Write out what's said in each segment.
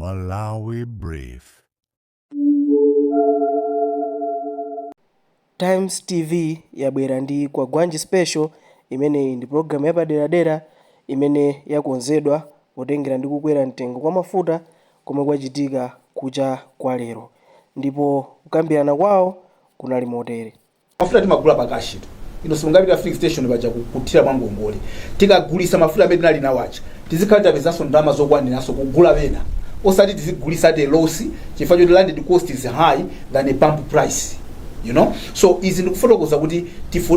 Malawi Brief. Times TV yabwera ndi Kwagwanji Special. Imeneyi ndi pologalamu yapaderadera imene yakonzedwa potengera ndi kukwera mtengo kwa mafuta komwe kwachitika kucha kwa lero, ndipo kukambirana kwawo kunali motere. Mafuta timagula pa cash tu. Ino simungapita filling station paja kuthira mwa ngongole. Tikagulisa mafuta amene tinali nawo aja, tizikhala tapezanso ndalama zokwaniranso kugula wena, osati tizigulisa at a loss chifukwa choti landed cost is high than a pump price. So izi ndikufotokoza kuti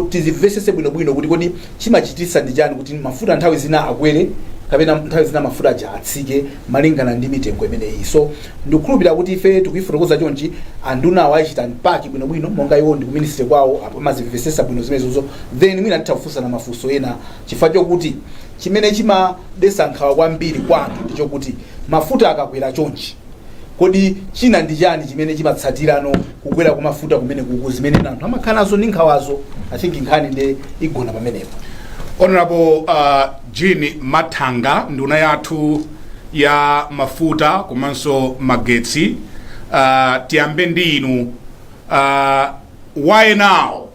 tizimvesese bwinobwino kuti kodi chimachitisa ndi chani kuti mafuta nthawi zina akwere kapena nthawi zina mafuta aja atsike malingana ndi mitengo imeneyi. So ndikukhulupirira kuti ife tikuifotokoza chonchi, anduna awo achita unpack bwinobwino monga iwo ndi ku ministry kwawo amazimvesesa bwino zimenezozo. Then mwina titha kufunsana mafunso ena, chifukwa chokuti chimene chimadetsa nkhawa kwambiri kwa anthu ndichokuti mafuta akakwera chonchi, kodi china ndi chani chimene chimatsatirano kukwera kwa mafuta kumene kuku, zimene anthu amakhala nazo ndi nkhawazo? I think nkhani ndi igona pamenepo. Honorable Jean Mathanga, nduna yathu ya mafuta komanso magetsi, tiyambe ndi inu. Why now?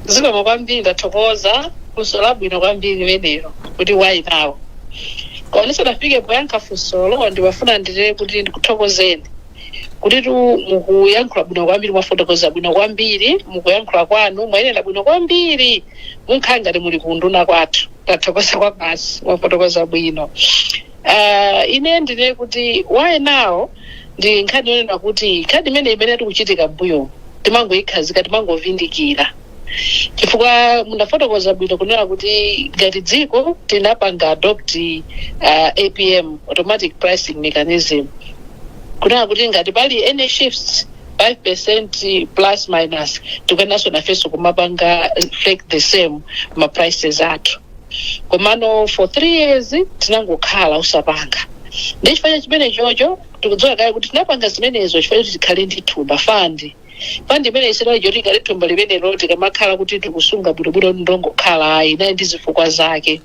Zikomo kwambiri, ndathokoza. Funso labwino kwambiri limenelo kuti why now. Koma ndisanafike poyankha funsolo, ndimafuna nditere kuti ndikuthokozeni kuti tu mukuyankhula bwino kwambiri, mwafotokoza bwino kwambiri mukuyankhula kwanu, mwayenera bwino kwambiri, munkhala ngati muli kunduna kwathu. Ndathokoza kwa basi, mwafotokoza bwino. Ine ndine kuti why now ndi nkhani yonena kuti nkhani imene tikuchitika mbuyo timangoyikhazika, timangovindikira, chifukwa munafotokoza bwino kunena kuti ngati dziko tinapanga adopt APM, automatic pricing mechanism, kunena kuti ngati pali any shifts 5% plus minus, tikuyeneranso nafenso kumapanga reflect the same ma prices athu. Komano for 3 years tinangokhala usapanga. Ndi chifukwa chimene chocho tikudziwa kale kuti tinapanga zimenezo chifukwa choti tikhale ndi thumba, fund. Fund imene isinali choti ikale thumba limenelo tikamakhala kuti tikusunga bwinobwino, ndongokhala ayi, inali ndi zifukwa zake.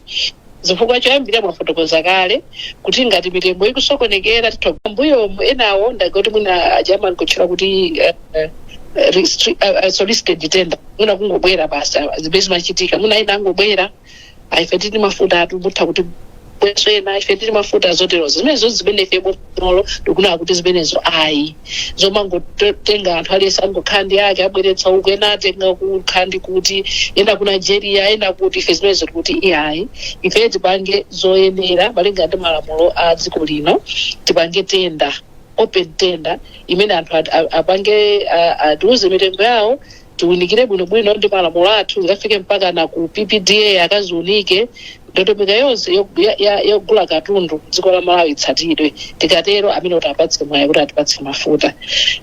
Zifukwa choyambira mwafotokoza kale kuti ngati mitengo ikusokonekera titha mbuyomu enawo ndagoti mwina German kutchula kuti solicited tender, mwina kungobwera basi, zimene zimachitika, mwina ina angobwera, ife tili mafuta atu mutha kuti bweso ena ife tili mafuta zoterozo. Zimenezo zimene ife bolo tikunena kuti zimenezo ayi, zomangotenga anthu aliyense angokhala ndi ake abweretsa uku, ena atenga kukhala ndi kuti ena ku Nigeria, ena kuti, ife zimenezo tikuti iyayi. Ife tipange zoyenera malinga ndi malamulo a dziko lino, tipange tender, open tender imene anthu apange atiuze mitengo yawo, tiunikire bwinobwino ndi malamulo athu, zikafike mpaka na ku PPDA akaziunike. Ndondomeko yonse yogula katundu dziko la Malawi itsatidwe. Tikatero amene kuti apatse mwayi kuti atipatse mafuta.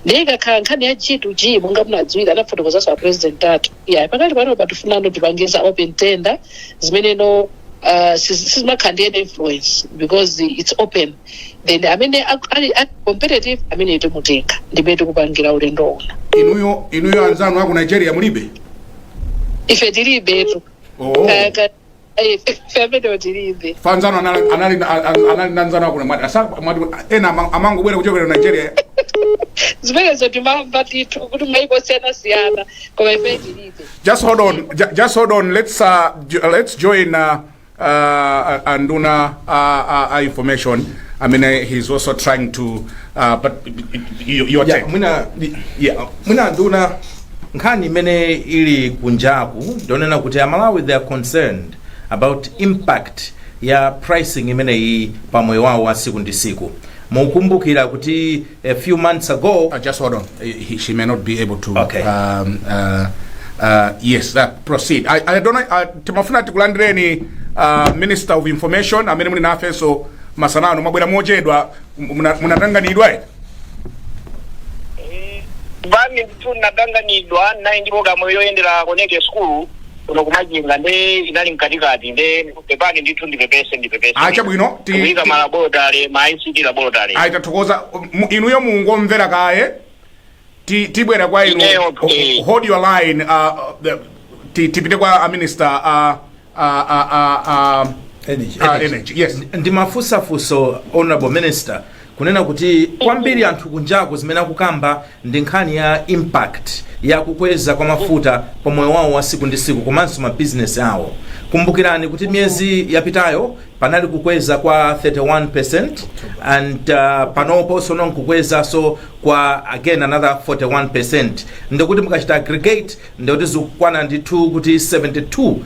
Ndiye ikakhala nkhani ya G2G, monga munadziwira, anafotokozanso a president athu, iya, pakali pano patifunano tipangiza open tender zimeneno sizimakhala ndi any influence because it's open. Then amene ali competitive amene timutenga, ndimene tikupangira ulendo uno. Inuyo anzanu aku Nigeria mulibe? Ife tilibetu. Oh. Ife amene tilibe. Fanzano anali nanzano aku mwati mwati ena amangobwera kuchokera ku Nigeria. Zimenezo timamva tithu kuti maiko osiyanasiyana, koma ife tilibe. Just hold on, just hold on. Let's join anduna information. I mean, he's also trying to, but your take. Mwina mwina nduna, nkhani imene ili kunjaku ndionena kuti Amalawi, they are concerned about impact ya pricing imeneyi pa moyo wawo wa siku ndi siku. Mukumbukira kuti a few months ago Just hold on. She may not be able to. Okay. Yes, proceed. I don't know. Timafuna tikulandireni, Minister of Information amene muli nafenso masanano. Mwabwera mochedwa, munatanganidwa eti? Bani ndithu natanganidwa nayi ndi programu yoyendera Connect School kuno kumajinga, nde inali mkatikati, nde pepani ndithu, ndipepese, ndipepese. Ah, chabwino. Kuyika ma laboratory, ma ICT laboratory. Ayi, tathokoza. Inuyo mungomvera kaye, tibwera kwa inu. Ineyo, okay. Hold your line. Tipite kwa a minister. Energy. Energy, yes. Ndimafunsafunso, honorable minister, kunena kuti kwambiri anthu kunjaku zimene akukamba ndi nkhani ya impact ya kukweza kwa mafuta pa moyo wawo wa siku ndi siku komanso mabizinesi awo. Kumbukirani kuti miyezi yapitayo panali kukweza kwa 31% and panopo sono nkukwezanso kwa again another 41%. Ndikuti mukachita aggregate, ndikuti zikukwana ndithu kuti 72%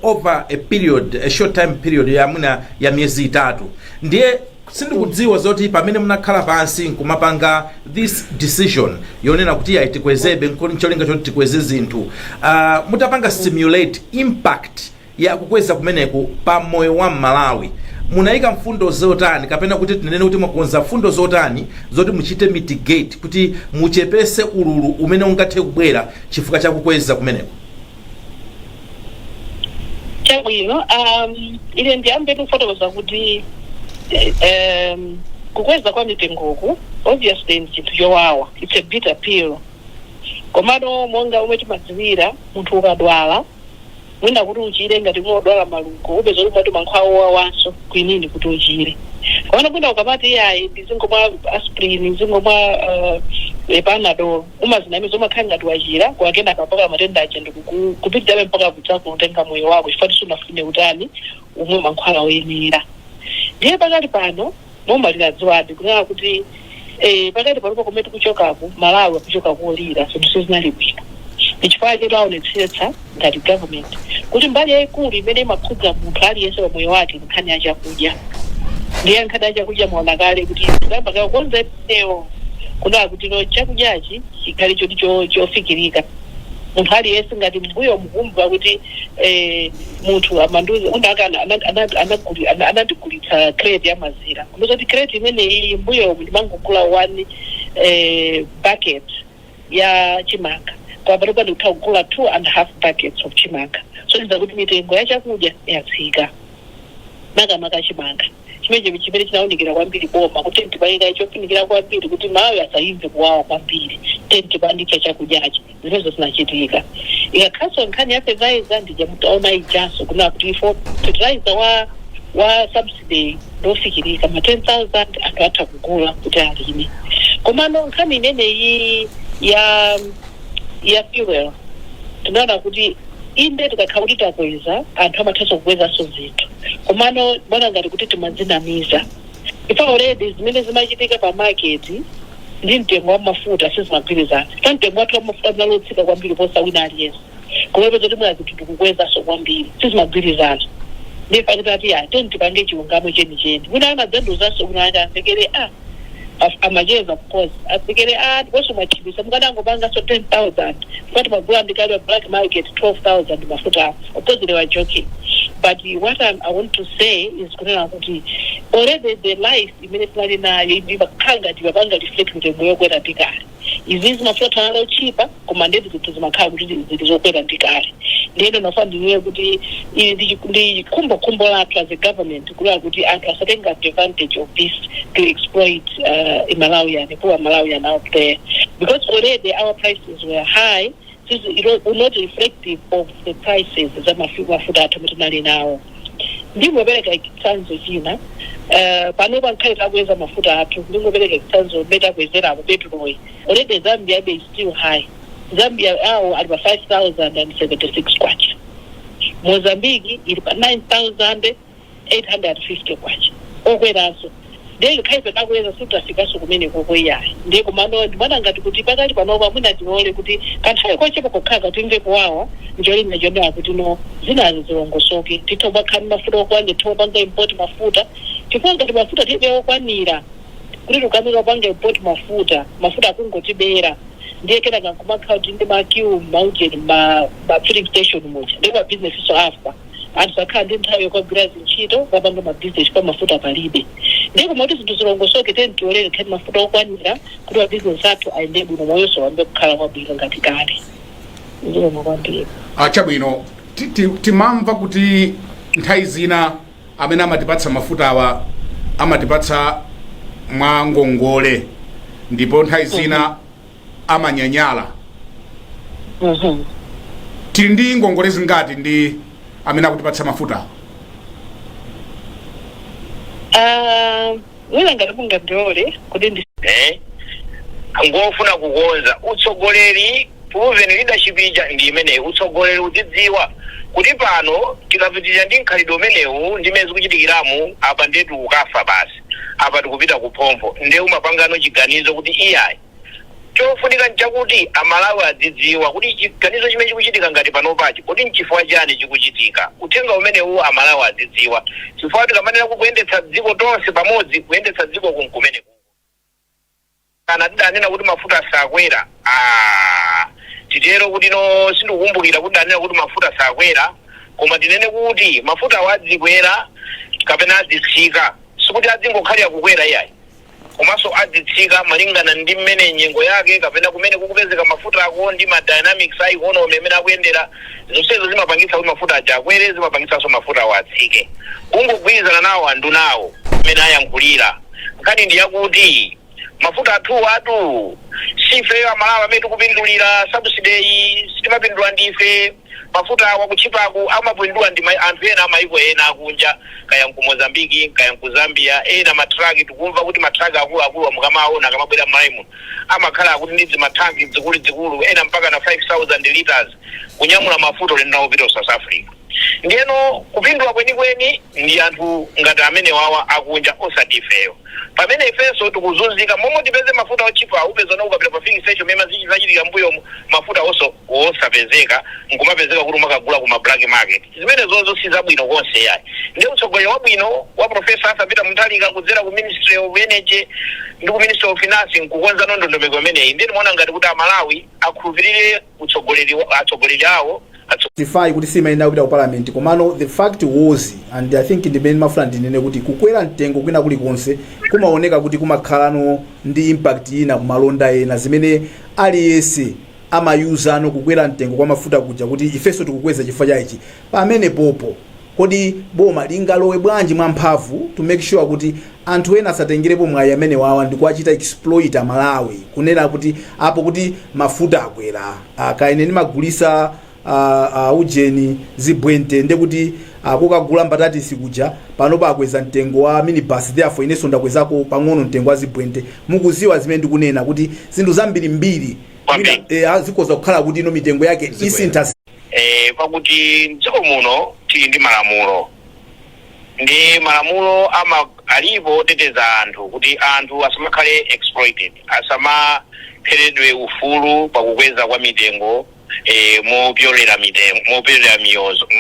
over a period, a short time period ya mwina ya miyezi 3. Ndiye sindikudziwa zoti pamene munakhala pansi nkumapanga this decision yonena kuti yayi, tikwezebe ncholinga choti tikweze zinthu, mutapanga simulate impact ya kukweza kumeneku pa moyo wa Mmalawi, munayika mfundo zotani, kapena kuti tinene kuti mwakonza mfundo zotani zoti muchite mitigate, kuti muchepese ululu umene ungathe kubwera chifukwa cha kukweza kumeneku? Chabwino, ine ndiyambe kufotokoza kuti kukweza kwa mitengoku obviously ndi chinthu chowawa, it's a bitter pill. Komano monga omwe timadziwira, munthu ukadwala, mwina kuti uchire, ngati udwala malungo, upeza kuti umati mankhwala owawanso kwinini kuti uchire. Komano mwina ukamati iyayi, ndizingomwa aspirin, ndizingomwa Panadol, umazinamiza, umakhala ngati wachira, kwakenaka mpaka matenda aja ndikupitirabe mpaka kudza kutenga moyo wako, chifukwa sunafune utani, umwe mankhwala oyenera. Ndiye pakati pano boma linadziwadi kunena kuti pakati panopa kumene tikuchokaku, Malawi akuchoka kolira, zinthu sizinali bwino. Ndichifukwa chake taonetsetsa ngati government kuti mbali yayikulu imene imakhudza munthu aliyense pa moyo wake, nkhani ya chakudya. Ndiye nkhani ya chakudya, mwaona kale kuti kuyamba kakonza imeneyo, kunena kuti no, chakudyachi chikhale choti chofikirika munthu aliyense. Ngati mbuyo mukumva kuti munthu amanduza unaka anandigulitsa crate ya mazira, kuti crate imeneyi mbuyo ndimangogula one bucket ya chimanga, koma panopa ndikutha kugula 2.5 buckets of chimanga. So ndiza kuti mitengo ya chakudya yatsika, makamaka chimanga chimene chinaonekera kwambiri boma kuti tibayika chofunikira kwambiri kuti Malawi asayimve kuwawa kwambiri, tentibanditsa chakudyachi. Zimenezo zinachitika. Ikakhaso nkhani ya fertilizer, ndija mutaona ijanso kunena kuti ifo fertilizer wa subsidy ndofikirika, ma 10,000 anthu atha kugula kuti alime. Komano nkhani imeneyi ya fuel, tinaona kuti inde, tikakhala kuti takweza, anthu amathanso kukwezanso zinthu. Komano bwana, ngati kuti timadzinamiza ife, already zimene zimachitika pa market ndi mtengo wa mafuta sizimagwirizana. Fa mtengo wathu wa mafuta unalotsika kwambiri posa wina aliyense, kumapeza kuti mwina zinthu tikukwezanso kwambiri, sizimagwirizana. Ndiye kuti ati ya, tipange chilungamo chenicheni. Wina amadzanduzanso kuno ati amvekere a amacheza, of course, amvekere a ndiponso mwachibisa, mukanangopanganso 10,000 kwati magula ndikali wa black market 12,000 mafuta awo. Of course they were joking, but what I want to say is kunena kuti already the life imene tinali nayo imakhala ngati mapanga reflect mitengo yokwera ndikale. Izizi mafuta thanalo ochipa, koma ndeti zinthu zimakhala kuti zili zokwera ndikale. Ndiyeno nafa ndiniye kuti ili ndi khumbokhumbo lathu as a government kulira kuti anthu asatenga advantage of this to exploit Malawian, poor Malawian out there, because already our prices were high. This is not reflective of the prices za mafuta athu amene tinali nawo. Ndingopereka chitsanzo china. Panopa nkhale takweza mafuta athu, ndingopereka chitsanzo mmene takwezerapo petrol, already Zambia abe is still high. Zambia awo ali pa 5076 kwacha, Mozambique ili pa 9850 kwacha, okweranso. Ndiye likhale takweza, sitafikanso kumene kokoyayi. Ndiye komano ndimana ngati kuti pakali panopa mwina tilole kuti kanthawi kochepa kokhala katimve kuwawa, njolinga chonena kuti no, zinazo zilongosoke, titha kubakhala ndi mafuta okwanira, titha kupanga import mafuta, chifukwa ngati mafuta tilibe okwanira kuti tikamira kupanga import mafuta, mafuta akungotibera. Ndiye kenaka nkumakhala kuti ndi ma queue maujeni ma filling station muja, ndi ma business so afa, anthu sakhala ndi nthawi yokagwira zintchito, kapanga ma business pa mafuta palibe. Ndiye koma kuti zinthu zilongosoke, tiyeni tiolere khani mafuta okwanira kuti ma business athu ayende bwino, moyonso wambe kukhala kwabwino ngati kale. Ndiloma kwambiri. Ah, chabwino. Timamva kuti nthawi zina amene amatipatsa mafuta awa amatipatsa mwa ngongole, ndipo nthawi zina amanyanyala. Tili ndi ngongole zingati ndi amene akutipatsa mafuta awa? Ah, mwina ngati mungandilole kuti ndi Ngofuna kukonza utsogoleri, proven leadership ija ndi imeneyi. Utsogoleri uzidziwa kuti pano tikapitirira ndi mkhalidwe umenewu, ndimene zikuchitikiramu apa, ndiye tikukafa basi, apa tikupita kuphompho. Ndiye umapangano chiganizo kuti iyayi, chofunika nchakuti Amalawi adzidziwa kuti chiganizo chimene chikuchitika ngati panopachi, kuti nchifukwa chani chikuchitika. Uthenga umenewu Amalawi adzidziwa, chifukwa tikamanena kuyendetsa dziko tonse pamodzi, kuyendetsa dziko kunkumene kana tidanena kuti mafuta sakwera, titero kuti no, sindikukumbukira kuti danena kuti mafuta sakwera, koma tinene kuti mafuta awo adzikwera kapena adzitsika. Sikuti adzingokhalira kukwera, iyayi, komanso adzitsika malingana ndi mmene nyengo yake kapena kumene kukupezeka mafuta ako ndi ma dynamics a economy amene akuyendera. Zonsezo zimapangitsa kuti mafuta aja akwere, zimapangitsanso mafuta awo atsike. Kungogwirizana nawo andunawo amene ayankhulira, nkhani ndi yakuti mafuta athu atu sifeyo Amalawi amene tikupindulira subsidy iyi, sitimapindula ndife. Mafuta awa kutchipaku amapindula ndi anthu ena amayiko ena akunja, kaya nku Mozambiki, kaya nku Zambia. Ena matraki, tikumva kuti matraki akuluakulu mukamaona akamabwera m'Malawi muno amakhala akuti ndi zimathanki zikuluzikulu, ena mpaka na 5000 liters, kunyamula mafuta ulendo nawo kupita ku South Africa. Ndiyeno kupindula kwenikweni ndi anthu ngati amene wawa akunja, osati ifeyo, pamene ifenso tikuzunzika. Momwe tipeze mafuta otchipa, upeza ukapita pa filling station, mema zachitika mbuyomu, mafuta onso osapezeka, nkumapezeka kuti umakagula kuma black market. Zimene zozo si zabwino konse, yayi. Ndiye utsogoleri wabwino wa Professor Arthur Peter Mutharika kudzera ku Ministry of Energy ndi ku Ministry of Finance nkukonza ndondomeko imeneyi. Ndiye ndimaona ngati kuti Amalawi akhulupirire utsogoleri atsogoleri awo. Justify kuti simayenera kupita ku parliament, komano the fact was, and I think ndimene mafuna ndinene, kuti kukwera mtengo kwina kulikonse kumaoneka kuti kumakhalano ndi impact ina kumalonda ena, zimene aliyense amayuzano kukwera mtengo kwa mafuta kuja kuti ifenso tikukweza chifukwa cha ichi. Pamene popo, kodi boma lingalowe bwanji mwamphamvu to make sure kuti anthu ena asatengerepo mwayi amene wawa ndikuachita exploit Amalawi, kunena kuti apo kuti mafuta akwera, kaine ndimagulisa ujeni zibwente, ndekuti kukagula mbatatisi kuja panopa akweza mtengo wa minibus, therefore inenso ndakwezako pang'ono mtengo wa zibwente? Mukuziwa zimene ndikunena, kuti zinthu zambirimbiri Kwambiri. Zikhoza kukhala kuti ino mitengo yake isintha. Pakuti mdziko muno tili ndi malamulo, ndi malamulo ama alipo oteteza anthu kuti anthu asamakhale exploited, asamapheredwe ufulu pakukweza kwa mitengo mopyolera mitengo, mopyolera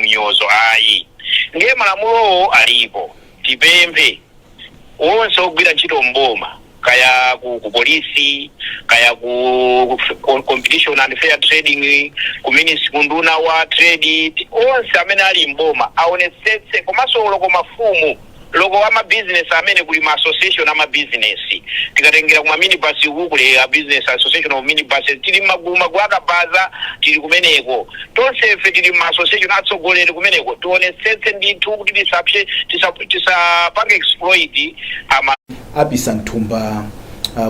miyozo, ayi. Ndiye malamulowo alipo. Tipemphe onse ogwira ntchito mboma, kaya ku polisi, kaya ku Competition and Fair Trading, ku ministry, ku nduna wa trade, onse amene ali mboma aonetsetse, komanso loko mafumu, loko ama business amene kuli ma association ama business. Tikatengera kuma minibus uku kuli a business association of minibuses, tili magulu magulu akabaza, tili kumeneko tonsefe, tili ma association, atsogoleri kumeneko. Tionetsetse ndithu kuti tisapse tisapange exploit ama Apisa mthumba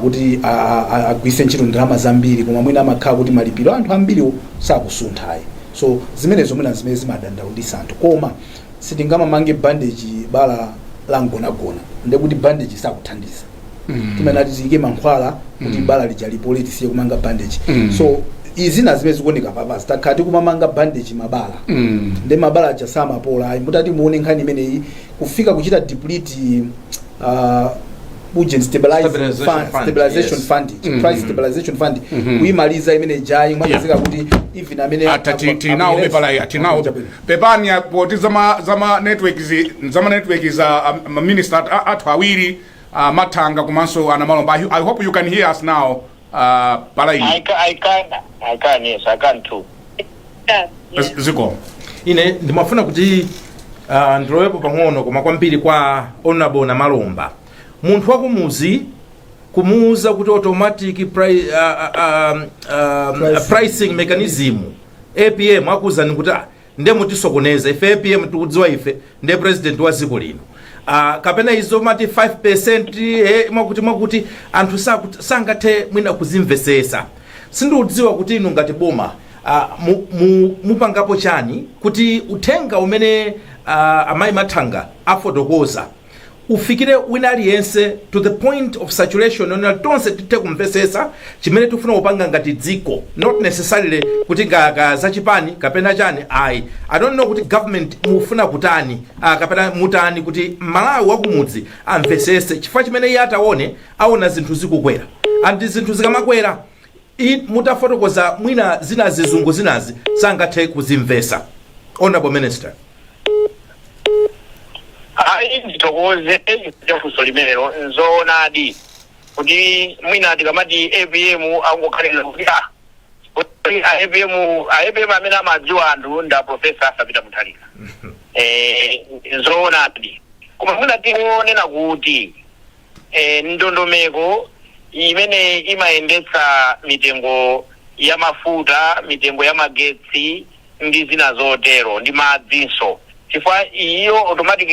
kuti agwiritse ntchito ndalama zambiri, koma mwina amakhala kuti malipiro anthu ambiriwo sakusunthayi. So zimenezo mwina zimene zimadandaulitsa anthu, koma sitingamamange bandage bala la mgonagona, ndekuti bandage sakuthandiza. Timanati tiyike mankhwala kuti bala lija lipole, tisiye kumanga bandage. So izina zimene zikuoneka papa, zitakhala tikumamanga bandage mabala, ndi mabala aja samapola, ayi. Mutati muone nkhani imeneyi kufika kuchita deplete uje Stabilization fund, fund, stabilization yes. fund, price stabilization fund, kuyimaliza imene jayi, mwapezeka kuti even amene Ata tinawo pepala, tinawo pepani poti zama network zama network za minister athu awiri, Mathanga komanso Anamalomba. I hope you can hear us now pala I iyi. can, I can, I can, yes, I can too. Yeah. Ziko Ine ndimafuna kuti ndilowepo pang'ono, koma kwambiri kwa Honorable Namalomba. Munthu wakumuzi kumuuza kuti automatic Pricing. pricing mechanism, APM, akuwuzani kuti ah, nde mutisokoneza ife, APM tikudziwa ife, nde president wa dziko lino, kapena izo mati 5%, mwakuti mwakuti anthu sangathe mwina kuzimvesesa. Sindikudziwa kuti inu ngati boma mupangapo chani kuti uthenga umene amayi Mathanga afotokoza. Ufikire wina aliyense to the point of saturation yonena tonse tithe kumvesesa chimene tikufuna kupanga ngati dziko, not necessarily kuti ka zachipani kapena chani ayi. I don't know kuti government mufuna kutani kapena mutani kuti Malawi wakumudzi amvesese, chifukwa chimene iye ataone, aona zinthu zikukwera, and zinthu zikamakwera mutafotokoza mwina zina zizungu zinazi sangathe kuzimvesa, Honorable Minister. Ayi, ndithokoze chafunso limenelo. Nzoonadi kuti mwina tikamati APM angokhalira kuti kuti a APM, a APM amene amadziwa anthu nda Professor Arthur Peter Mutharika. Nzoonadi, koma mwina tingonena kuti ndondomeko imene imayendetsa mitengo ya mafuta, mitengo ya magetsi ndi zina zotero, ndi madzinso, chifukwa iyo automatic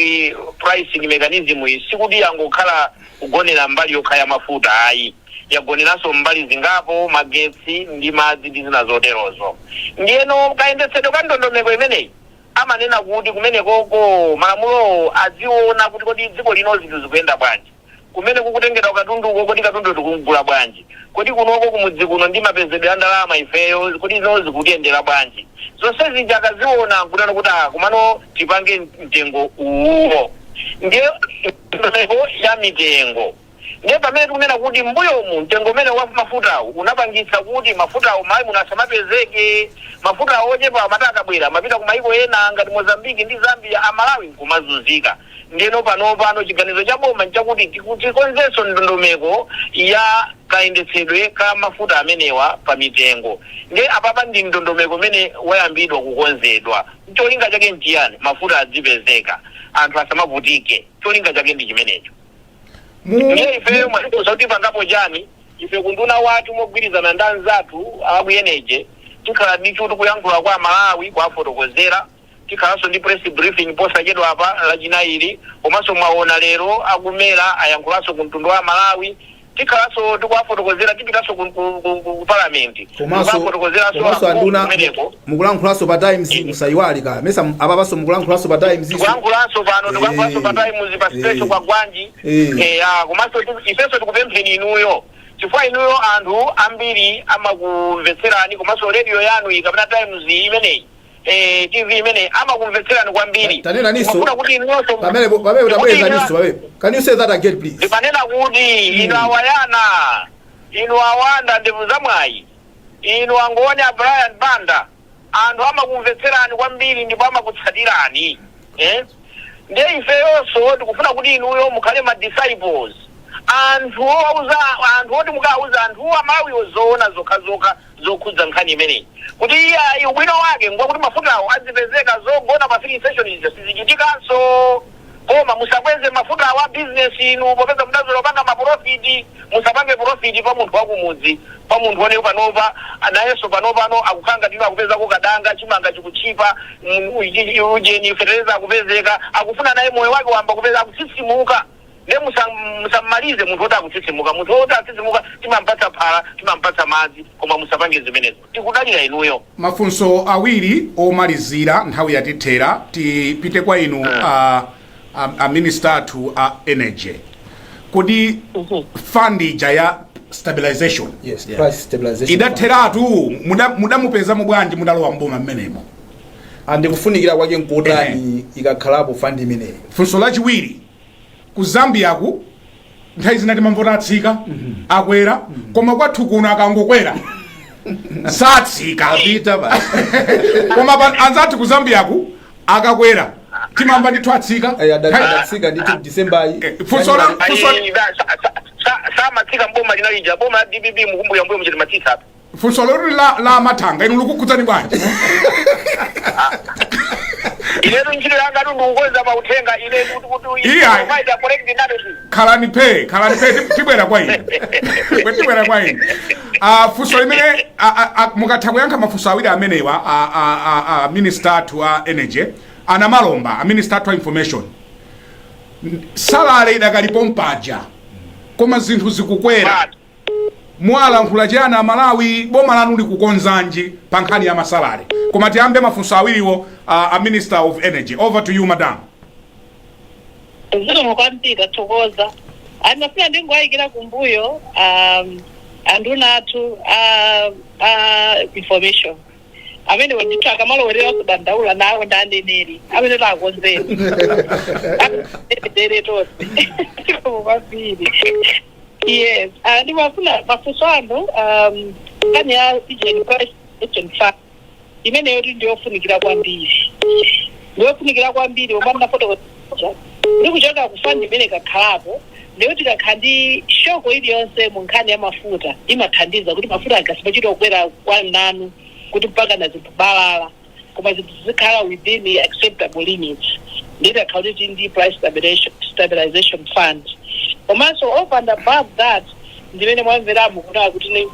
pricing mechanism iyi sikuti yangokhala kugonera mbali yokha ya mafuta ayi, yagoneranso mbali zingapo, magetsi ndi madzi ndi zina zoterozo. Ndiyeno kayendetsedwe ka ndondomeko imeneyi amanena kuti kumenekoko malamulo aziona kuti kodi dziko lino zinthu zikuyenda bwanji, kumene kukutengedwa katunduko, kodi katundu tikugula bwanji, kodi kunoko kumudzi kuno ndi mapezedwe a ndalama ifeyo, kodi zino zikutiyendera bwanji. Zonse zija akaziona nkutano kuti kumano tipange mtengo uwo. Ndiye ndondomeko ya mitengo. Ndiye pamene tikunena kuti mbuyomu mtengo umene wa mafutawu unapangitsa kuti mafutawo mayi muno asamapezeke, mafuta ochepa amati akabwera amapita ku maiko ena ngati Mozambiki ndi Zambia, Amalawi nkumazunzika. Ndiyeno pano chiganizo cha boma nchakuti tikonzenso ndondomeko ya kayendetsedwe ka mafuta amenewa pa mitengo. Ndiye apapa ndi ndondomeko imene wayambidwa kukonzedwa. Cholinga chake nchiyani? Mafuta adzipezeka, anthu asamavutike. Cholinga chake ndi chimenecho. Ndiye ifeyo mwatifunsa kuti pangapo chani. Ife kunduna wathu mogwirizana ndi anzathu aku Energy tikhala ndithu tikuyankhula kwa Malawi, kuwafotokozera. Tikhalanso ndi press briefing posachedwa apa Lachinayiri. Komanso mwaona lero akumera ayankhulanso ku mtundu wa Malawi. Tikhalanso tikuwafotokozera, tipitanso ku parliament Komanso tikuwafotokozeranso komanso akulu anduna kumeneko. Mukulankhulaso pa Times, musayiwale ka mesa apapanso mukulankhulaso pa Times. Tikuyankhulanso pano, tikuyankhulanso pa Times pa special kwa Gwanji. Komanso ifenso tikupempheni inuyo, chifukwa inuyo anthu ambiri amakumvetserani, komanso radio yanu iyi kapena Times imeneyi, TV imeneyi, amakumvetserani kwambiri. Tanena niso. Timafuna kuti inuyonso Pamene kuti tabweza inuyo niso pamene, can you say that again, please? Ndimanena kuti inu awayana, inu awanda ndevu zamwayi, inu angoni a Brian Banda, anthu amakumvetserani kwambiri ndipo amakutsatirani, eh? Ndiye ifeyonso tikufuna kuti inuyo mukhale ma disciples, anthu owauza anthu, oti mukawauza anthu Amalawiwo zoona zokhazokha zokhudza nkhani imeneyi, kuti iyayi, ubwino wake ngwakuti mafutawo azipezeka, zogona pa filling station izo sizichitikanso, koma musakweze mafutawo a business inu, popeza mudazolowera kupanga ma profit. Musapange profit pa munthu wakumudzi, pa munthu one panopa nayenso panopano akukhala ngati inu akupezako kadanga, chimanga chikuchipa, ujeni fetereza akupezeka, akufuna naye moyo wake wamba kupeza, akutsitsimuka. Ndiye musammalize munthu woti akutsitsimuka. Munthu woti akutsitsimuka timampatsa phala, timampatsa madzi, koma musapange zimenezo. Tikudalira inuyo. Mafunso awiri omalizira, nthawi yatithera. Tipite kwa inu a minister athu a energy. Kodi fund ija ya stabilization Yes, price stabilization. idatheratu? Mudamupeza mubwanji mudalowa mboma mmenemo? Andikufunikira kwake nkotani ikakhalapo fund imeneyi? Funso lachiwiri, ku Zambiaku nthawi zina timamvota atsika, akwera, koma kwathu kuno akangokwera satsika. Apita basi. Koma anzathu ku Zambiaku akakwera timamva ndithu atsika. Adatsika ndithu December. Funso Ayi, samatsika mboma linalija, boma la DPP, mukumbuya mbuyo muchiti matsitsa apa. Funso lori la mathanga, inu likukhudzani bwanji? Inetu ntchito yanga tu ndikukonza mauthenga ine kuti Iya. provide a correct narrative. Khalani phe, khalani phe, tibwera kwa inu, tibwera kwa inu. Funso limene mukatha kuyankha mafunso awiri amenewa, a minister athu a energy, ana Malomba, a minister athu a information, salary idakalipo mpaja, koma zinthu zikukwera. Mwalankhula chiyani Amalawi? Boma lanu likukonzanji pa nkhani ya ma salary? Koma tiyambe mafunso awiriwo, a Minister of Energy. Over to you, madam. Zikomo kwambiri, tathokoza. Andimafuna ndingoyikira kumbuyo anduna athu a information amene wendithu akamalowerera kudandaula nawo ndi aneneri amene takonzeni tere tonse. Zikomo kwambiri. Yes, ndimafuna mafunso anu, nkhani ya agent price agent fund imeneyo kuti ndiyofunikira kwambiri, ndiyofunikira kwambiri. Omwe ndinafotokoza ndi kuchoka ku fund imene ikakhalapo, ndiyo tikakhala ndi shock iliyonse mu nkhani ya mafuta, imathandiza kuti mafuta agasipachita kukwera kwa nanu kuti mpaka na zinthu balala, koma zinthu zikhala within the acceptable limits. Nditakhala kuti ndi price stabilization fund. Komanso over and above that, ndimene mwamveramu kunaa kuti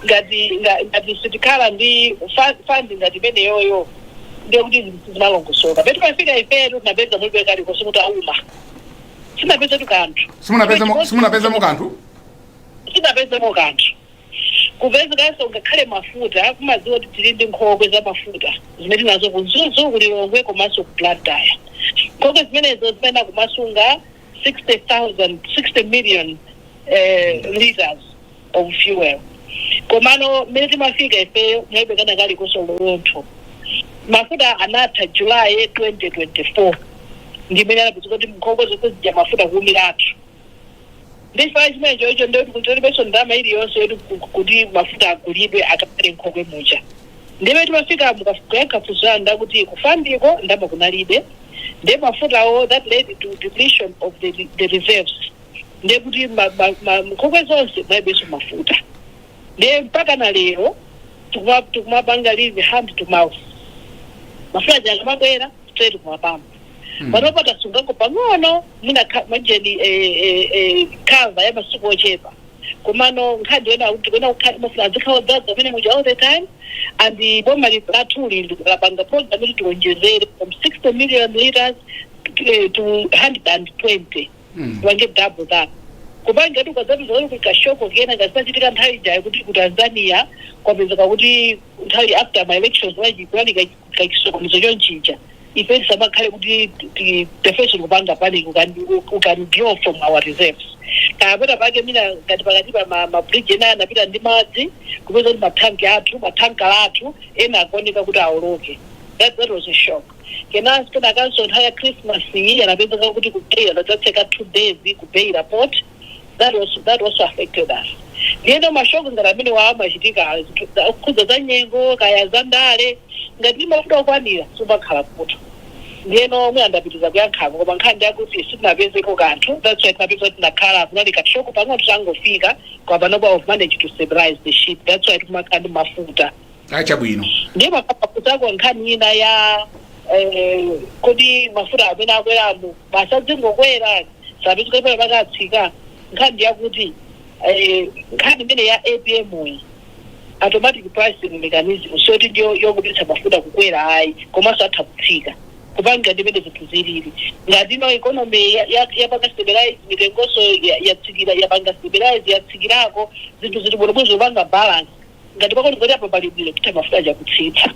ngati sitikhala ndi fund ngati imeneyoyo, ndiye kuti zinthu zimalongosoka. Petu pafika ifetu tinapeza mulibe kalikonse kuti auma, sinapezatu kanthu. Simunapezemo kanthu? Sinapezemo kanthu. Kupezekanso ngakhale mafuta, kumadziwa kuti tili ndi nkhokwe za mafuta zimene tinazo ku Mzuzu, ku Lilongwe komanso ku Blantyre. Nkhokwe zimenezo zimene kumasunga 60,000, 60 million liters of fuel, komano mmene timafika ifeyo mulibe kana kalikonso lontho. Mafuta anatha July 2024, ndimene anapeza kuti nkhokwe zonse zija mafuta kuumiratu. Ndi chifukwa chimenecho icho ndikuti kuti tilibenso ndalama iliyonse yoti kuti mafuta agulidwe akakhale nkhokwe muja. Ndimene timafika mukakuyankha funso lanu, ndakuti ku fundiko ndalama kunalibe, ndiye mafutawo, that led to depletion of the reserves. Ndiye kuti nkhokwe zonse mulibenso mafuta. Ndiye mpaka na lero tikumapanga live hand to mouth. Mafuta aja akamabwera straight kumapamba. Panopa tasungako pang'ono mwina majeni cover ya masiku ochepa, komano nkhani yona kuti kuena kukhala mafuta azikhala odzaza amene muja all the time. And boma lathuli lapanga program kuti tiwonjezere from 60 million liters to 120, tipange double that, kupanga kuti ukadzapeza kuti ka shock kena kazimachitika nthawi ijayo kuti ku Tanzania kwapezeka kuti nthawi after ma elections kunali kachisokonezo chonchija, ife tisamakhale kuti tefeso kupanga panic. We can draw from our reserves. Kapena pake mina ngati pakati pa ma bridge ena anapita ndi madzi, kupeza kuti mathanki athu, mathankala athu ena akuoneka kuti awoloke. That was a shock. Kenanso kenakanso nthawi ya Christmas iyi anapezeka kuti ku Beira adzatseka 2 days, ku Beira port. That also affected us. Ndiyeno ma shock ngati amene wawo amachitika, zinthu kukhudza za nyengo kaya za ndale, ngati mafuta okwanira sumakhala kuto. Ndiyeno muyandapitiza kuyankhako, koma nkhani ndiyakuti sitinapezeko kanthu. That's why tinapeza kuti tinakhala kunali ka shock pang'ono titangofika, koma panopa we've managed to stabilize the ship. That's why tikumakhala ndi mafuta. Achabwino. Ndiye mafutako nkhani ina ya kodi mafuta amene akweramu basadzingokwera sapezeka pakatsika. Nkhani ndiyakuti nkhani imene ya APM iyi, automatic pricing mechanism, soti ndiyo yokupitsa mafuta kukwera ayi, komanso atha kutsika kupanga ndimene zinthu zilili. Ngati ino economy yapanga stabilize, mitengonso yatsikira, yapanga stabilize, yatsikirako, zinthu zili bwinobwino, zopanga balance, ngati pakoti kuti apa pali bwino, kutha mafuta ajakutsitsa.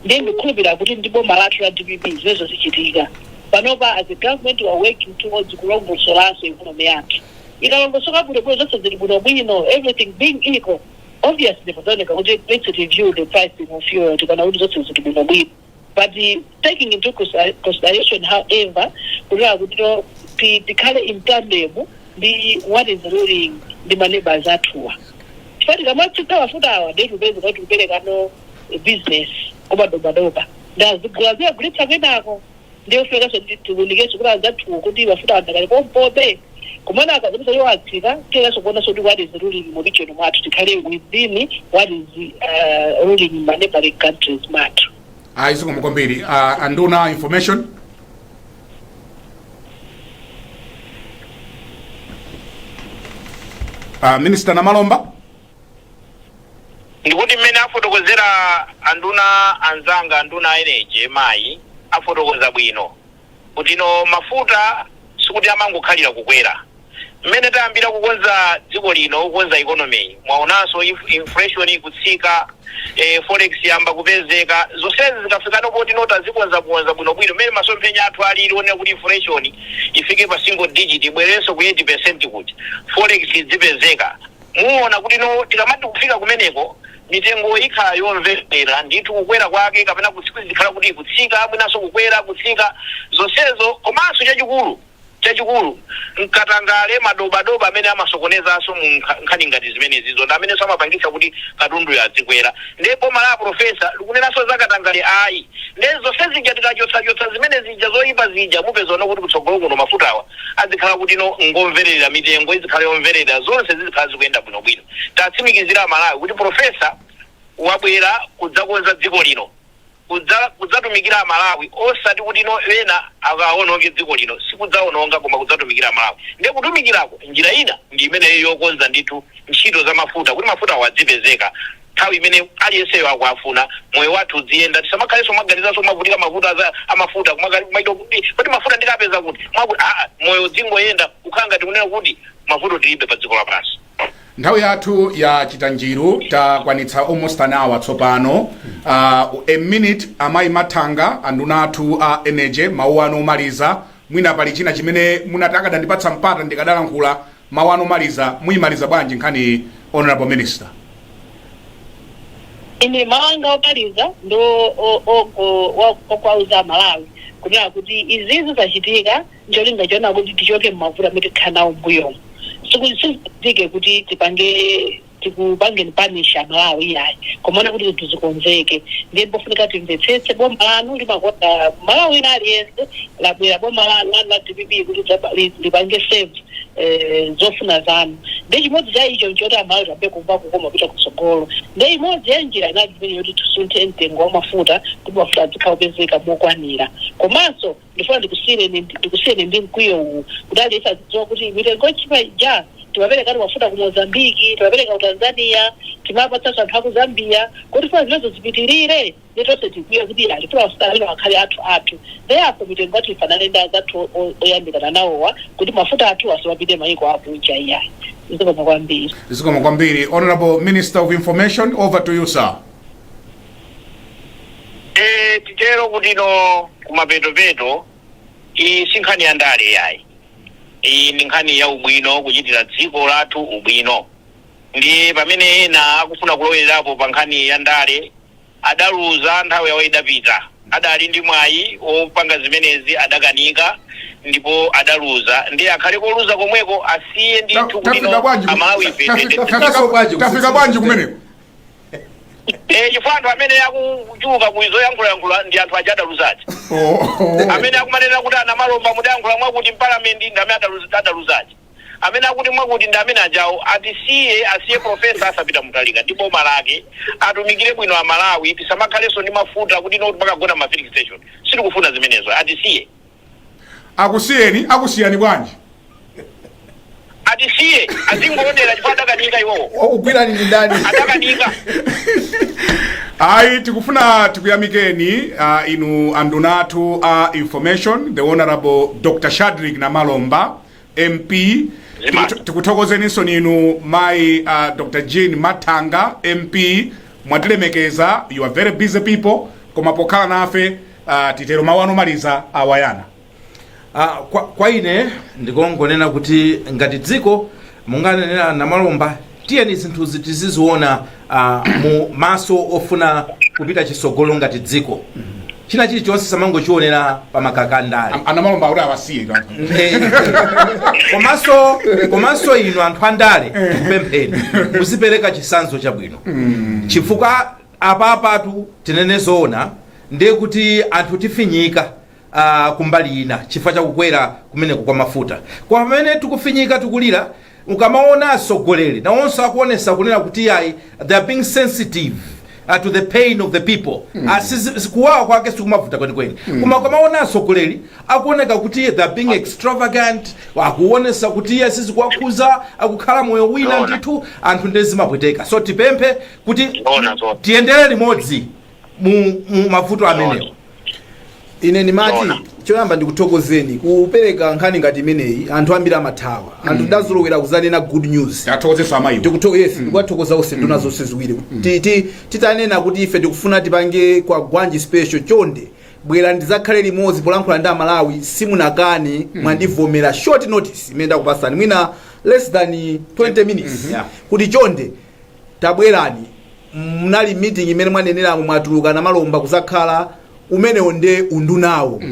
Ndiye ndikukhulupirira kuti ndi boma lathu la DPP zimenezo zichitika. Panopa as a government we are working towards kulongosolanso economy yathu. Ikalongosoka bwinobwino, zonse zili bwinobwino, everything being equal, obviously pazaoneka kuti let's review the pricing of fuel tikaona kuti zonse zili bwinobwino. But taking into consideration, however, kunena kuti no, tikhale in tandem ndi what is ruling ndi ma neighbors athuwa, chifukwa tikamatsitsa mafuta awa, ndiye tipeze kuti tikuperekano business kumadobadoba, ndazigula ziyagulitsa kwinako. Ndiye kufunekanso tiwunikenso kuti anzathuwo kuti mafuta andakali pompobe, kumene akazapeza iwo atsika, tiyekanso kuonanso kuti what is ruling mu region mwathu, tikhale within what is ruling in ma neighboring countries mwathu. Ayi, zikomo kwambiri. Anduna information. Minister Namalomba. Ndikuti mmene afotokozera anduna anzanga, anduna a energy mayi afotokoza bwino kuti no, mafuta sikuti amangokhalira kukwera. Mmene tayambira Tikukonza dziko lino, kukonza economy, mwaonanso inflation ikutsika, forex yamba kupezeka. Zonsezi zikafikano poti nota zikonzakonza bwinobwino mmene masomphenya athu alili onera kuti inflation ifike pa single digit, ibwerenso ku 8%, kuti forex izipezeka, muona kuti no, tikamati kufika kumeneko mitengo ikhala yomvera ndithu, kukwera kwake kapena kutsika zikhala kuti kutsika, mwinanso kukwera, kutsika, zonsezo. Komanso chachikulu, chachikulu, mkatangale, madobadoba amene amasokonezanso mu nkhani ngati zimenezizo ndi amenenso amapangitsa kuti katunduyo azikwera. Ndiye boma la profesa likunenanso za katangale ayi. Ndiye zonse zija tikachotsachotsa zimene zija zoyipa zija, mupeza kuti kutsogolo kuno mafutawa azikhala kuti no, ngomverera, mitengo izikhala yomverera, zonse zizikhala zikuyenda bwinobwino. Tatsimikizira Malawi kuti profesa wabwera kudzakonza dziko lino, kudzatumikira Amalawi, osati kuti no, ena akaononge dziko lino. Sikudzaononga, koma kudzatumikira Amalawi. Ndiye kutumikirako njira ina ndi imeneyo yokonza ndithu ntchito za mafuta, kuti mafuta awadzipezeka nthawi imene aliyenseyo akuafuna, moyo wathu uziyenda, tisamakhalenso mwaganizanso mwavutika mavuto amafuta kumaita kuti mafuta ndikapeza kuti mwakuti aa, moyo udzingoyenda, kukhala ngati kunena kuti mavuto tilibe pa dziko lapansi. Nthawi yathu ya chitanjiru, takwanitsa almost an hour tsopano. A minute, amayi Mathanga, anduna athu a energy, mawu anu omaliza. Mwina pali china chimene munati akadandipatsa mpata ndikadalankhula. Mawu anu omaliza, muyimaliza bwanji nkhani, honorable minister? Ine mawu anga omaliza ndo okwauza Malawi kunena kuti izizi zachitika ncholinga chona kuti tichoke mmavuto amene tikhala nawo mbuyomu. Sikuchitike kuti tipange tikupangeni punish Amalawi, iyayi, komana kuti zinthu zikonzeke. Ndiye pofunika timvetsetse, boma lanu limakonda Malawi ina aliyense. Labwera boma lanu la DPP kuti lipange serve zofuna zanu. Ndi chimodzi cha icho nchoti Amalawi tambe kumva kukoma kupita kutsogolo. Ndi imodzi ya njira inali imene yoti tisunthe mtengo wa mafuta kuti mafuta azikhala kupezeka mokwanira. Komanso ndifuna ndikusiyeni ndi mkwiyo uwu, kuti aliyense azidziwa kuti mitengo yochipa ija timapereka mafuta ku Mozambiki, timapereka ku Tanzania, timapatsanso anthu aku Zambia. Kuti funa zimenezo zipitirire, nditonse tikwiye kuti ali funa mafuta amene akhale athu athu. Therefore mitengo yathu ifanane ndi azathu oyandikana nawowa, kuti mafuta athu asamapite mayiko akunja iyayi. Zikomo kwambiri. Zikomo kwambiri. Honorable Minister of Information, over to you, sir. Titero kuti no, kumapetopeto, iyi si nkhani ya ndale yayi, iyi ndi nkhani ya ubwino, kuchitira dziko lathu ubwino. Ndiye pamene ena akufuna kulowerapo pa nkhani ya ndale, adaluza nthawi yawo idapita. Adali ndi mwayi wopanga zimenezi, adakanika ndipo adaluza. Ndiye akhale koluza komweko, asiye ndithu kuti Tafika no, bwanji Amalawi ife Tafika bwanji Tafika bwanji kumeneko? Chifukwa anthu amene akuchuka kuizoyankhulayankhula ndi anthu aja adaluzaji. Oh. Amene akumanena kuti anamalomba mudayankhula mwakuti mpalamenti ndi amene adaluzaji. Amene akuti mwakuti ndi amene ajawo. Atisiye, asiye profesa asapita Mutharika ndi boma lake atumikire bwino Amalawi. Tisamakhalenso ndi mafuta kuti no, pakagona ma filling station. Sitikufuna zimenezo, atisiye. Akusiyeni, akusiyani bwanji? Atisiye azingoonera chifukwa adakanika iwowo. Ugwirani ndi ndani? Adakanika. Ayi, tikufuna tikuyamikeni inu anduna athu a information, the Honorable Dr Shadrick Namalomba MP. Zimani. Tikuthokozeninso inu mayi Dr Jean Mathanga MP. Mwatilemekeza, you are very busy people, koma pokhala nafe, titero mawu anu omaliza, awayana. Kwa ine ndikongonena kuti ngati dziko, munganenera Namalomba, tiyeni zinthuzi tiziziona mu maso ofuna kupita chitsogolo ngati dziko. China chilichonse samangochionera pa makaka andale. Anamalomba akuti awasiye. Komanso inu anthu andale, tikupempheni muzipereka chitsanzo chabwino, chifukwa apapatu tinene zoona, ndiye kuti anthu tifinyika kumbali ina chifukwa chakukwera kumeneko kwa mafuta. Kwa pamene tikufinyika, tikulira, ukamaona atsogoleri nawonso akuonesa kunena kuti ayi, they are being sensitive to the pain of the people. Kuwawa kwake sikumavuta kwenikweni, koma ukamaona atsogoleri akuoneka kuti they are being extravagant, akuonesa kuti iye sizikuwakhuza, akukhala moyo wina, Zoona. ndithu anthu ndiye zimapweteka. So tipemphe kuti Zoona, zoona. tiyendere limodzi mu mavuto amenewo. Ine ndimati Zoona. Choyamba ndikuthokozeni kupereka nkhani ngati imeneyi. Anthu ambiri amathawa, anthu ndazolowera kuzanena good news. Athokozeso amayiwo. Yes, ndikuwathokoza onse, nduna zonse ziwiri. Titanena kuti ife tikufuna tipange kwa Gwanji Special, chonde bwera ndizakhale limodzi polankhula ndi Amalawi, simunakane, mwandivomera short notice imene ndakupasani, mwina less than 20 minutes, kuti chonde tabwerani. Mnali meeting imene mwaneneramo, mwatuluka na malomba kuzakhala umenewo nde undunawo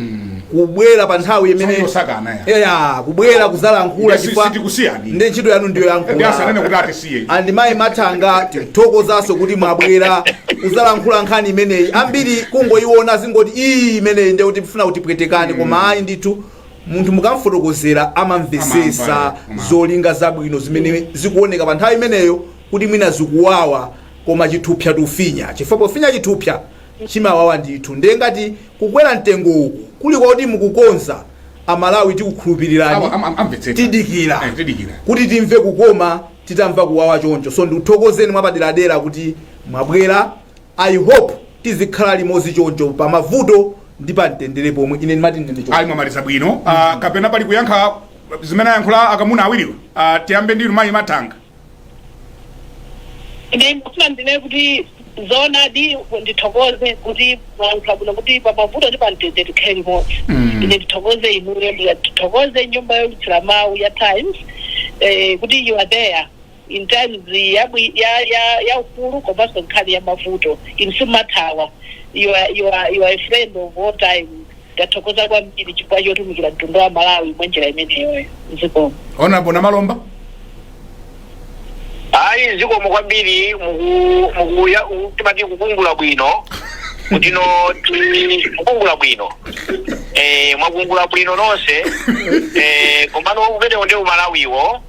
kubwera pa nthawi imene Sosakana ya. Ya, kubwera kuzalankhula. Ndiye Chifukwa sitikusiyani. Ndi ntchito yanu ndiyo Ndi asanene yankhula. kuti atisiye. Andimayi Mathanga, tikuthokozanso kuti mwabwera kuzalankhula nkhani imeneyi. Ambiri kungoiona zingoti iyi imeneyi ndiye kuti mfuna kuti pwetekani, koma ayi ndithu, munthu mukamfotokozera amamvesesa. Amamva, amamva. Zolinga zabwino zimene zikuoneka pa nthawi imeneyo kuti mwina zikuwawa, koma chithupsa tufinya, chifukwa pofinya chithupsa chimawawa ndithu. Ndiye ngati kukwera mtengo uku kuli kwakuti mukukonza, Amalawi tikukhulupirirani. Amvetsetsa. Tidikira. Tidikira. Kuti timve kukoma titamva kuwawa choncho. So ndikuthokozeni mwapaderadera kuti mwabwera. I hope tizikhala limodzi choncho pa mavuto ndi pa mtendere pomwe. Ine ndimati ndine choncho. Ayi, mwamaliza bwino. Kapena pali kuyankha zimene ayankhula akamuna awiriwa? Tiyambe ndinu, mayi Mathanga. Ine ndikufuna ndine kuti zoonadi ndithokoze kuti mwalankhula bwino kuti pamavuto ndi pamtendere tikhale limodzi. Ine ndithokoze inuyo, ndithokoze nyumba yolutsira mawu ya Times kuti you are there in times ya ufulu komanso nkhani ya mavuto. Inu simumathawa, you are a friend of all time. Ndathokoza kwambiri chifukwa chotumikira mtundu wa Malawi mwa njira imeneyoyo. Zikomo. Honorable Namalomba. Ayi, zikomo kwambiri. Muku timati kukungula bwino, kuti no ti kukungula bwino, mwakungula bwino nonse, komano kumenewo ndi Umalawiwo.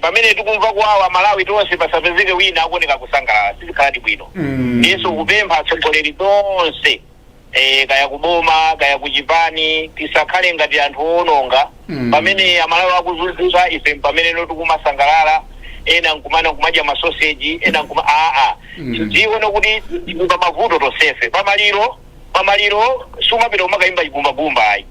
Pamene tikumva kuwawa Malawi tonse, pasapezeke wina akuoneka kusangalala, sizikhaladi bwino. Ndiyenso kupempha atsogoleri tonse, kaya kuboma kaya kuchipani, tisakhale ngati anthu owononga. Pamene Amalawi akuzunzika, ife pamene no tikumasangalala, ena nkumana nkumadya masoseji, ena nkuma aa. Tidziwe kuti tili pa mavuto tonsefe. Pamaliro sumapita kumakayimba chigumbagumba, ayi.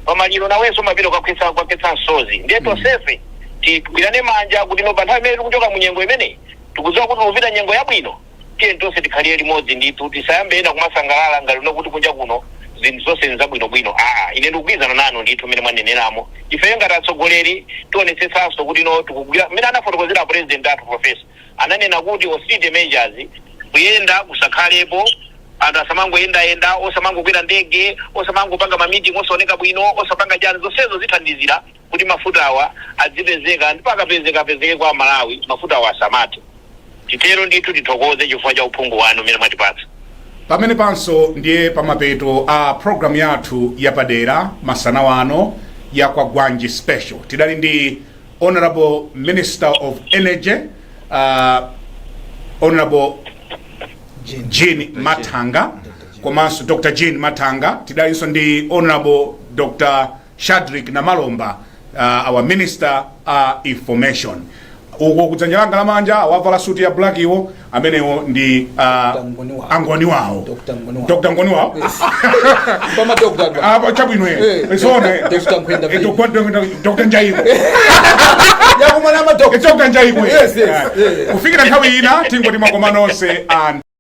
Pamaliro nawenso umapita kukakhetsa msozi. Ndiye tonsefe tigwirane manja kuti no pa nthawi imene tikuchoka mu nyengo imeneyi, tikudziwa kuti tikupita nyengo yabwino. Tiye tonse tikhalire limodzi ndithu, tisayambe ena kumasangalala ngati uno kuti kunja kuno zinthu zonse nzabwinobwino. Aa, ine ndikugwirizana nanu ndithu mmene mwaneneramo. Ifeyo ngati atsogoleri tionetsetsanso kuti no tikugwira mmene anafotokozera President athu. Professor ananena kuti austerity measures, kuyenda kusakhalepo, anthu asamangoyendayenda, osamangokwera ndege, osamangopanga ma meeting osaoneka bwino, osapanga chani, zonsezo zithandizira kuti mafuta awa adzipezeka, ndipo akapezeka apezeke kwa Malawi, mafuta awa asamathe. Titero ndithu, tithokoze chifukwa cha uphungu wanu umene mwatipatsa. Pamene panso ndiye pamapeto a program yathu yapadera masana wano ya Kwa Gwanji Special. Tidali ndi Honorable Minister of Energy, Honorable Jean Mathanga, komanso Dr Jean Mathanga. Tidalinso ndi Honorable Dr Shadrick Namalomba, our Minister Information. Uko kudzanja langa lamanja awavala suti ya black iwo amenewo ndi Dr. Ngoni wawo. Angoni wawo. Dr. Ngoni wawo. Dr. Ngoni wawo. Pama doctor. Ah, chabwino. Zone. Dr. Nkwenda. Dr. Njaiko. Yakumana ma doctor. Dr. Njaiko. Yes. Kufikira nthawi ina, tingoti makoma nonse and